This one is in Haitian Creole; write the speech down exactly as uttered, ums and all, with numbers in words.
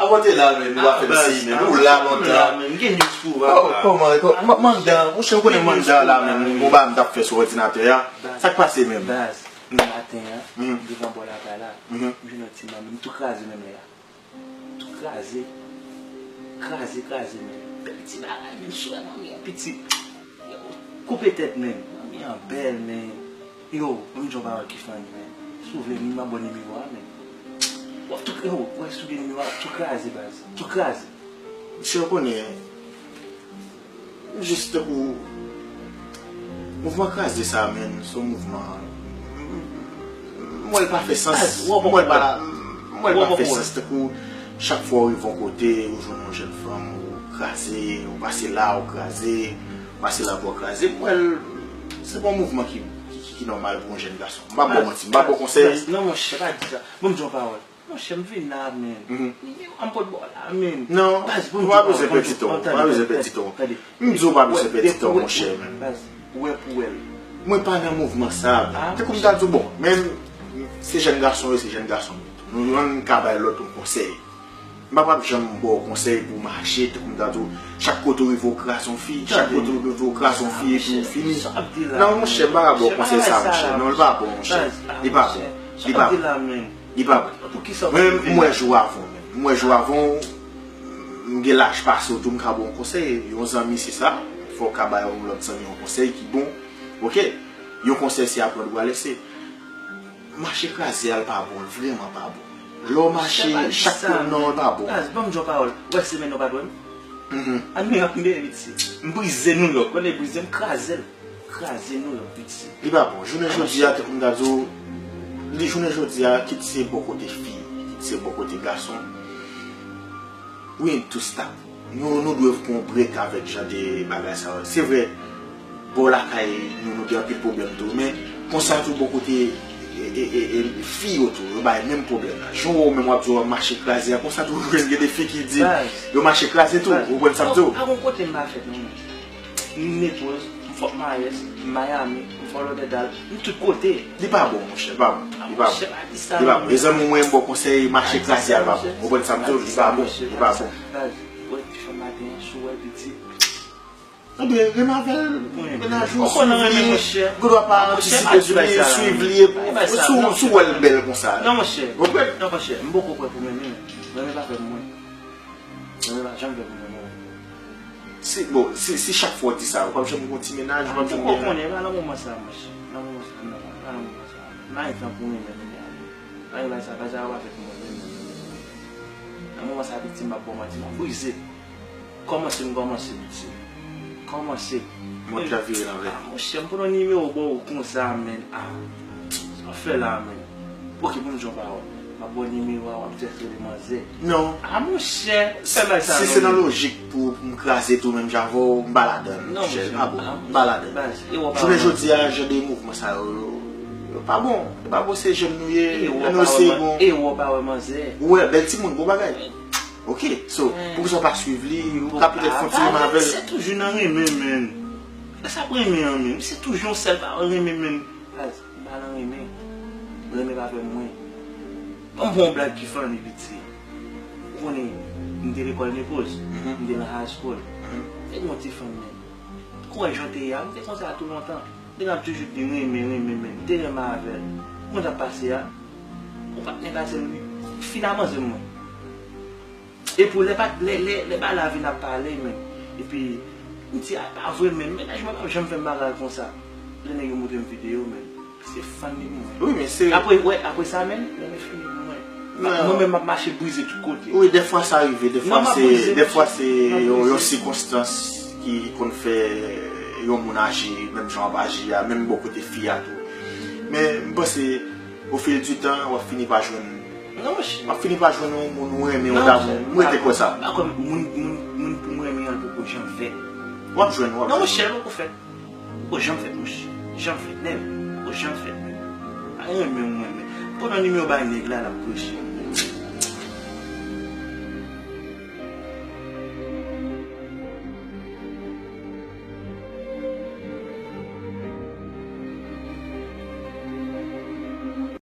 Avan te la, men, nou pa fè m siy, men, ou la lontan. Men, m gen news pou ou, papa. Kòman, kò-, Ma-, Manda, monchè, ou konnen Manda la, men, bon, ba m t ap fè sou òdinatè a. Sa k pase menm? Baz, maten an, devan bò lakay la, m jwenn yon ti manmi, m tou kraze menm lè a. Tou kraze. Kraze, kraze, men. Bèl ti bagay, men, sou manmi an pitit. Yo, koupe tèt, men. Manmi an bèl, men. Yo, ban m di yon pawòl ki funny, men. Si w vle, m ap ba w nimewo a, men. W ap tou, yo, w ap tou gen nimewo a, tou kraze, baz. Tou kraze. Misye, ou konnen, jis tankou mouvman kraze sa, men, se yon mouvman, m wè l pa fè sans. M wè l pa, m wè l pa fè sans. Tankou chak fwa w rive yon kote, ou jwenn yon jèn fanm, ou kraze, ou pase la, ou kraze, ou pase la, ou kraze. M wè l, se pa yon mouvman ki, ki, ki, ki nòmal pou yon jèn gason. M p ap ba w manti, m p ap ba w konsèy. Non, monchè, pa di sa. Ban m di yon pawòl. Monchè, m vin la, men. Nimewo a m pot ba w la, men. Non, ou pa bezwen pèdi tan, ou pa bezwen pèdi tan. M di w pa bezwen pèdi tan, monchè, men. Baz, ou wè pou wè l. Mwen pa nan mouvman sa, men. Tankou m ta di w, bon, men se jèn gason yo, se jèn gason yo. Nou youn ka bay lòt yon konsèy. M pa p ap janm ba w konsèy pou w mache, tankou m ta di w, chak kote w rive w kraze yon fi, chak kote w rive w kraze yon fi epi w fini. Non, monchè, m pa ka ba w konsèy sa, monchè. Non, li pa bon, monchè. Li pa bon. Li pa bon. Li pa bon. Mwen menm, m wè jou avan w menm. M wè jou avan w, m gen laj pase w tou, m ka ba w yon konsèy. Yon zanmi, se sa. Fò w ka bay yon lòt zanmi yon konsèy ki bon. Oke? Yon konsèy, se aprann ou alèse. Mache kraze a, l pa bon, l vrèman pa bon. Lè w mache, chak kote, non, l pa bon. Baz, ban m di yon pawòl. Ou wè semèn nan w pa t wè m? An nou ap mele, pitit. M brize Nouyòk, konnen brize, m kraze l. Kraze Nouyòk, pitit. Li pa bon. Jounen jodi a, tankou m ta di w, li jounen jodi a, kit se bò kote fi, kit se bò kote gason, we need to stop. Nou, nou dwe pran yon break avèk jan de bagay sa yo. Se vre, bò lakay nou, nou gen anpil pwoblèm tou, men konsa tou bò kote, e, e, e, e, fi yo tou, yo bay menm pwoblèm la. Jan w wè w menm w ap di w ap mache kraze a, konsa tou ou jwenn gen de fi ki di yo mache kraze tou. Ou konprann sa m di w? Pa gon kote m pa fèt non, men. M Nepoz, m Fort Myers, m Miami, m Fort Lauderdale, m tout kote. Li pa bon, monchè, li pa bon. Li pa bon. Li pa bon. E zanmi mwen, m ba w konsèy, mache kraze a, li pa bon. Ou konprann sa m di w? Li pa bon. Li pa bon. Baz, ou wè ti fanm maten an, si w wè pitit. Ebyen, renmen avè l, mennaj ou, swiv li, gen dwa pa antisipe sou li, swiv li, epi si w, si w wè l bèl konsa. Non, monchè. Ou konprann? Non, monchè, m poko prè pou mwen menm. Renmen pa fè pou mwen. Renmen pa janm fè pou mwen, non. Si, bon, si, si chak fwa w di sa, w p ap janm gen yon ti mennaj, w p ap janm gen. Ou konnen, pa nan moman sa, monchè. Nan moman sa, non, pa nan moman sa. M pa gen tan pou renmen moun. Pa gen bagay sa, bagay sa yo pa fèt pou mwen, menm, menm, menm, menm, menm. Nan moman sa, pitit, m p ap ba w manti, m ap brize. Kòmanse, m kòmanse, pitit. Kòmanse. Mond la vire lanvè. Ah, monchè, m pran nimewo ba w konsa, menn. Ah, sa w fè la, menn? Ok, ban m di w yon pawòl. M ap ba w nimewo a, w ap chèche rele manzè. Non. Ah, monchè, fè bagay sa non. Si se nan lojik pou, pou m kraze tou menm jan avè w, m pa ladan l, monchè. Pa bon, m pa ladan l. Jounen jodi a, jan de mouvman sa yo, yo, yo pa bon. Yo pa bon, se jèn nou ye, ann eseye bon. E w pa wè manzè. Ou wè, bèl timoun, bon bagay. Ok, so, poukisa w pa swiv li, ou ka petèt fè yon ti renmen avè l. Se toujou nan renmen, menn. Lè sa ap renmen an, menn. Se toujou yon sèl pawòl renmen, menn. Baz, m pa nan renmen. Renmen pa fè mwen. Ban m fè yon blag ki funny, piti. Ou konnen, m te lekòl Nepoz, m te nan high school. Te gen yon ti fanm, menn. Ou wè jan w te ye a, m te konsa tou lontan. Nèg ap toujou di renmen, renmen, men m te renmen avè l. Ou konn sa k pase a? Yon patnè pase m, li fin a manzè mwen. Epi lè pa, lè, lè, lè bagay la vin ap pale, men. Epi, m di, a, pa vre, men, mennaj mwen p ap janm fè m bagay konsa. Lè nèg yo montre m videyo, men, se funny pou mwen. Wi, men se. Apre, wè, apre sa, men, men fini pou mwen. Mwen menm, m ap mache brize tout kote. Wi, dèfwa sa rive, dèfwa se, dèfwa se yon, yon sikonstans ki konn fè yon moun aji menm jan w ap aji a, menm bò kote fi a tou. Men, m panse, au fil du temps, w ap fini pa jwenn, w ap fini pa jwenn yon moun ou renmen, yon damou. M rete kwè sa. Pa kwè moun, moun, moun pou m renmen an poko janm fèt. W ap jwenn, w ap jwenn. Non, monchè, l poko fèt. Poko janm fèt, monchè. Janm fèt, nèm. Poko janm fèt. Pa renmen mwen, men. Pran nimewo bay nèg la, l ap preche.